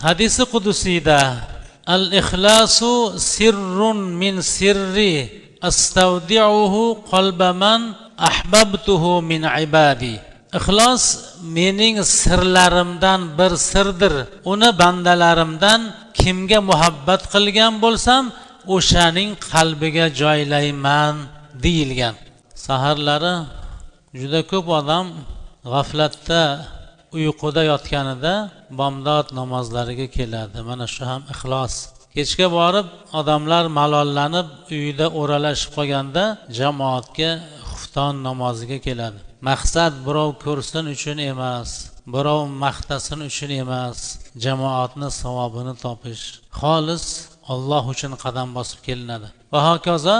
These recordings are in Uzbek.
Hadisi qudusiyda al ixlasu sirrun min sirri astavdi'uhu qalba man ahbabtuhu min ibadi. Ixlos mening sirlarimdan bir sirdir. Uni bandalarimdan kimga muhabbat qilgan bo'lsam, o'shaning qalbiga joylayman deyilgan. Saharlari juda ko'p odam g'aflatda, uyquda yotganida bomdod namozlariga keladi. Mana shu ham ixlos. Kechga borib odamlar malollanib uyida o'ralashib qolganda jamoatga xufton namoziga keladi. Maqsad birov ko'rsin uchun emas, birov maqtasin uchun emas, jamoatni savobini topish. Xolis Alloh uchun qadam bosib kelinadi. Va hokazo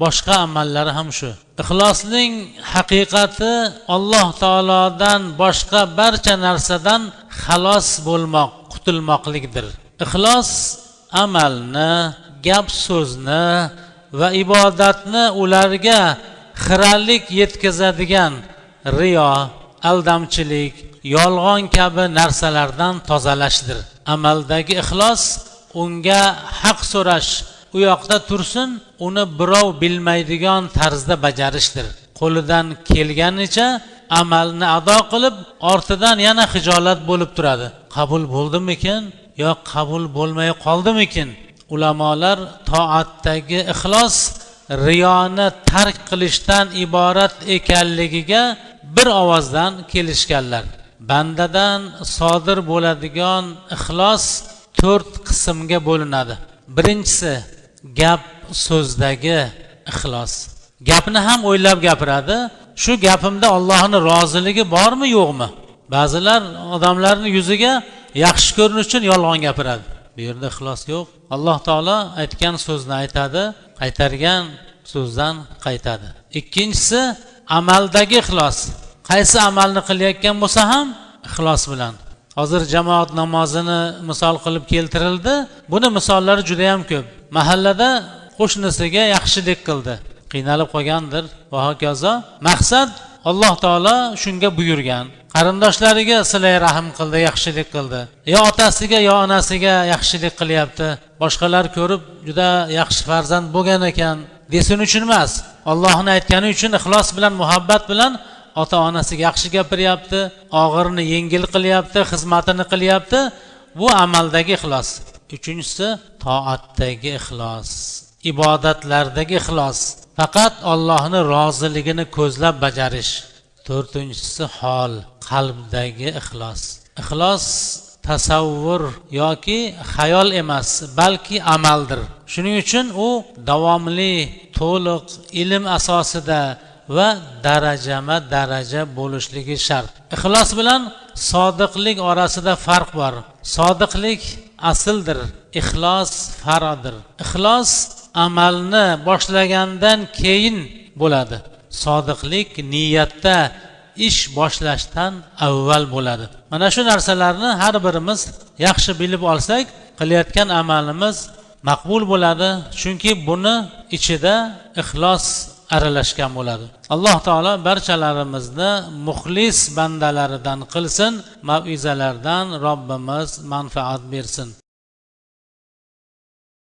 boshqa amallari ham shu. Ixlosning haqiqati Alloh taolodan boshqa barcha narsadan xalos bo'lmoq, qutulmoqlikdir. Ixlos amalni, gap so'zni va ibodatni ularga xiralik yetkazadigan riyo, aldamchilik, yolg'on kabi narsalardan tozalashdir. Amaldagi ixlos unga haq so'rash, u yoqda tursin, uni birov bilmaydigan tarzda bajarishdir. Qo'lidan kelganicha amalni ado qilib, ortidan yana xijolat bo'lib turadi. Qabul bo'ldimikin yo qabul bo'lmay qoldimikin? Ulamolar toatdagi ixlos riyoni tark qilishdan iborat ekanligiga bir ovozdan kelishganlar. Bandadan sodir bo'ladigan ixlos 4 qismga bo'linadi. Birinchisi gap so'zdagi ixlos. Gapni ham o'ylab gapiradi. Shu gapimda Allohning roziligi bormi, yo'qmi? Ba'zilar odamlarning yuziga yaxshi ko'rinish uchun yolg'on gapiradi. Bu yerda ixlos yo'q. Alloh taolo aytgan so'zni aytadi, qaytargan so'zdan qaytadi. Ikkinchisi amaldagi ixlos. Qaysi amalni qilayotgan bo'lsa ham ixlos bilan. Hozir jamoat namozini misol qilib keltirildi. Buni misollari juda ham ko'p. Mahallada qo'shnisiga yaxshilik qildi, qiynalib qolgandir va hokazo. Maqsad Alloh taolo shunga buyurgan. Qarindoshlariga silay rahm qildi, yaxshilik qildi. Yo otasiga yo onasiga yaxshilik qilyapti. Boshqalar ko'rib juda yaxshi farzand bo'lgan ekan desin uchun emas. Allohning aytgani uchun ixlos bilan, muhabbat bilan ota-onasiga yaxshi gapiryapti, og'irini yengil qilyapti, xizmatini qilyapti. Bu amaldagi ixlos. Uchinchisi toatdagi ixlos, ibodatlardagi ixlos. Faqat Allohning roziligini ko'zlab bajarish. To'rtinchisi hol, qalbdagi ixlos. Ixlos tasavvur yoki xayol emas, balki amaldir. Shuning uchun u davomli, to'liq ilm asosida va darajama daraja bo'lishligi shart. Ixlos bilan sodiqlik orasida farq bor. Sodiqlik asldir, ixlos far'dir. Ixlos amalni boshlagandan keyin bo'ladi. Sodiqlik niyatda, ish boshlashdan avval bo'ladi. Mana shu narsalarni har birimiz yaxshi bilib olsak, qilayotgan amalimiz maqbul bo'ladi, chunki buni ichida ixlos aralashgan bo'ladi. Alloh taolo barchalarimizni muxlis bandalaridan qilsin, mav'izalardan Robbimiz manfaat bersin.